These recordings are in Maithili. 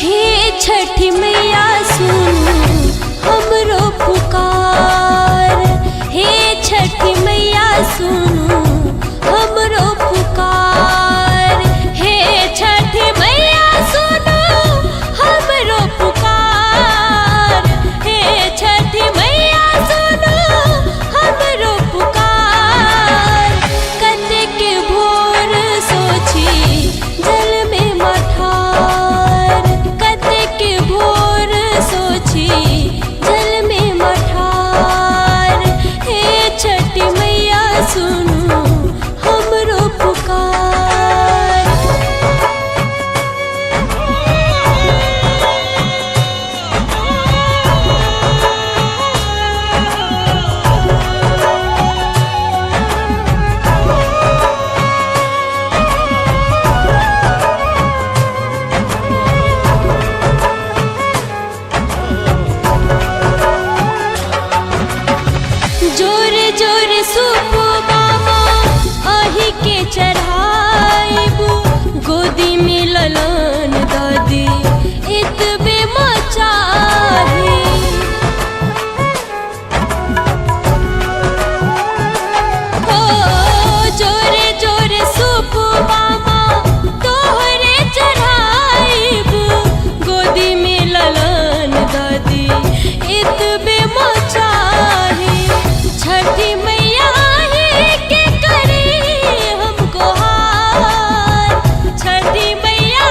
हे छठ मैया सुनु हमरो पुकार, हे छठ मैया सुनु हमरो पुकार, हे छठ मैया सुनु हमरो पुकार, हे छठ मैया सुनु हमरो पुकार। कतेक भोर सोची जल में मठार, कतेक भोर सोची जल में मठार, हे छठ मैया सुनु हमरो पुकार। जोर जोर सुप बाबा अही के चढ़ाइबू, गोदी में ललन दादी एतबे मचाही। हो जोरे जोरे सुप बाबा तोहरे चढ़ाइबू, गोदी में ललन दादी एतबे मचाही। छठी मैया ही के करी हमको हार, छठी मैया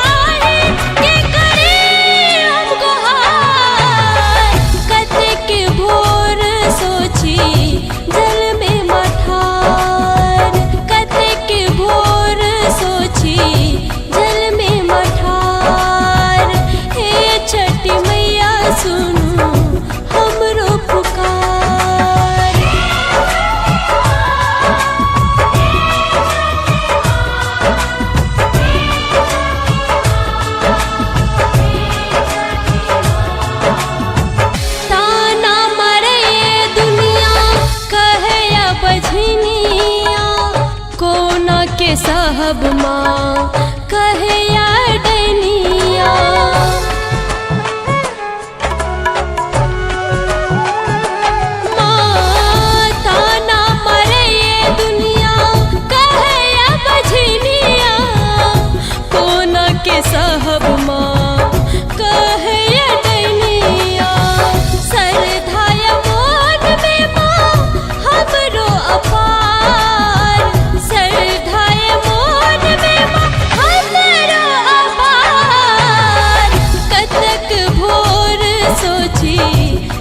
ही के करी हमको हार। कतेक भोर सोची जल में मठार, कतेक भोर सोची जल में मठार, हे छठी मैया सुनु हमरो पुकार। ताना मारे दुनिया कहया बझनिया, कोना के साहब माँ कहया डनिया। माँ ताना मारे दुनिया कहया बझनिया, कोना के साहब माँ कहया डनिया। सरधाय मोन में माँ हमरो अपार, सरधाय मोन में माँ हमरो अपार। कतक भोर सोची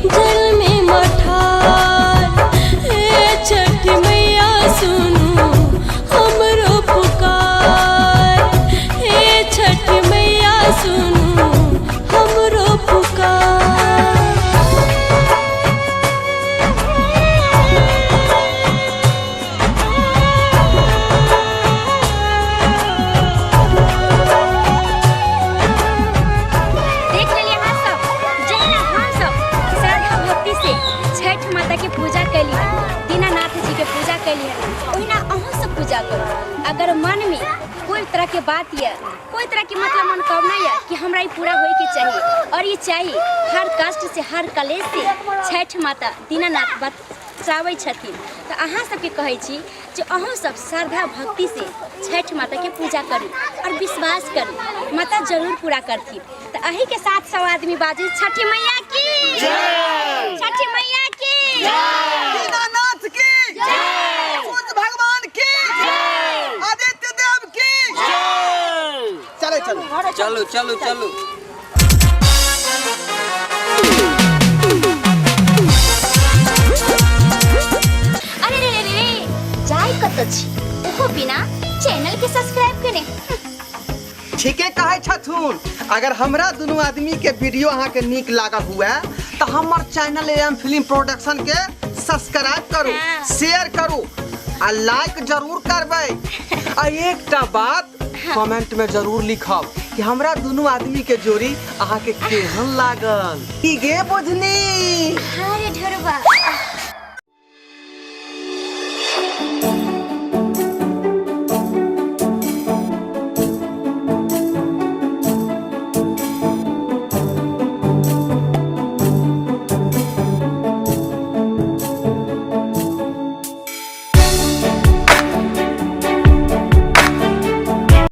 जल में मठार, हे छठ मैया सुनु हमरो पुकार, हे छठ मैया सुनु हमरो पुकार। देख लेलिए अहाँ सब, जहिना हम सब श्रद्धा भक्ति से छठ माता के पूजा कैली, दीनानाथ जी के पूजा कैली, ओहिना अहूँ सब पूजा करू। अगर मन में कोई तरह के बात यऽ, कोई तरह के मतलब मनोकामना यऽ कि हमरा ई पूरा होय के चाहिए और ई चाहिए, हर कष्ट से हर कलेश से छठ माता दीनानाथ बचाबै छथिन। तऽ अहाँ सबके कहै छी जे अहूँ सब श्रद्धा भक्ति से छठ माता के पूजा करू और विश्वास करू, माता जरूर पूरा करथिन। तऽ एही के साथ सब आदमी बाजू छठी मैया की, छठी मैया की, दीनानाथ की, सूर्य भगवान की, आदित्य देव की। चले चलो चलू चलू चलू। अरे रे रे रे, जाय कतऽ छी ओहो बिना चैनल के सब्सक्राइब केने। ठीके कहै छथुन। अगर हमरा दुनू आदमी के वीडियो अहाँ के नीक लागल हुए तऽ हमर चैनल एम फिल्म प्रोडक्शन के सब्सक्राइब करू, शेयर करू आ लाइक जरूर करबै। आ एकटा बात कमेंट में जरूर लिखब कि हमरा दुनू आदमी के जोड़ी अहाँ के केहन लागल। की गे बुझनी? हाँ रे ढोरबा।